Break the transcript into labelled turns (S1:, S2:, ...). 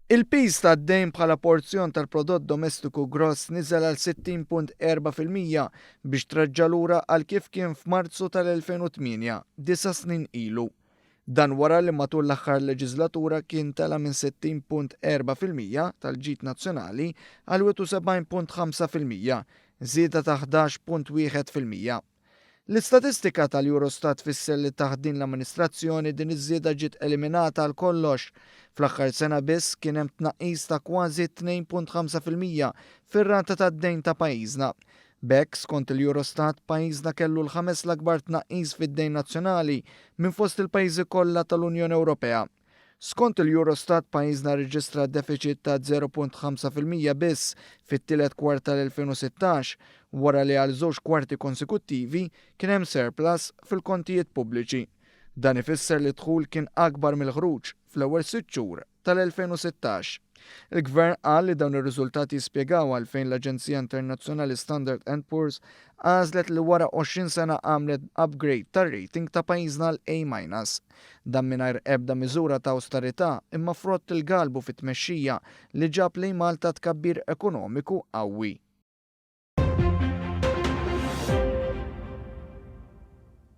S1: Il-piż tad-dejn bħala porzjon tal-prodott domestiku gross niżel għal 60.4% biex treġġa' lura għal kif kien f'Marzu tal-2008, disa' snin ilu. Dan wara li matul l-aħħar leġiżlatura kien tela' minn 60.4% tal-ġid nazzjonali għal 71.5%, żieda ta' 11.1%. L-istatistika tal-Eurostat tfisser li taħt din l-amministrazzjoni din iż-żieda ġiet eliminata għal kollox. Fl-aħħar sena biss kien hemm tnaqqis ta' kważi 2.5% fir-rata tad-dejn ta' pajjiżna. B'hekk, skont il-Eurostat, pajjiżna kellu l-ħames l-akbar tnaqqis fid-dejn nazzjonali minn fost il-pajjiżi kollha tal-Unjoni Ewropea. Skont il-Eurostat pajjiżna rreġistra defiċit ta' 0.5% biss fit-tielet kwart tal-2016 wara li għal żewġ kwarti konsekuttivi kien hemm surplus fil-kontijiet pubbliċi. Dan ifisser li d-dħul kien akbar mill-ħruġ fl-ewwel sitt xhur tal-2016. Il-Gvern qal li dawn ir-riżultati jispjegaw għalfejn l-aġenzija internazzjonali Standard and Poor's għażlet li wara 20 sena għamlet upgrade tar-rating ta' pajjiżna għal A minus. Dan mingħajr ebda miżura ta' awsterità imma frott il-galbu fit-tmexxija li ġab lejn Malta tkabbir ekonomiku qawwi.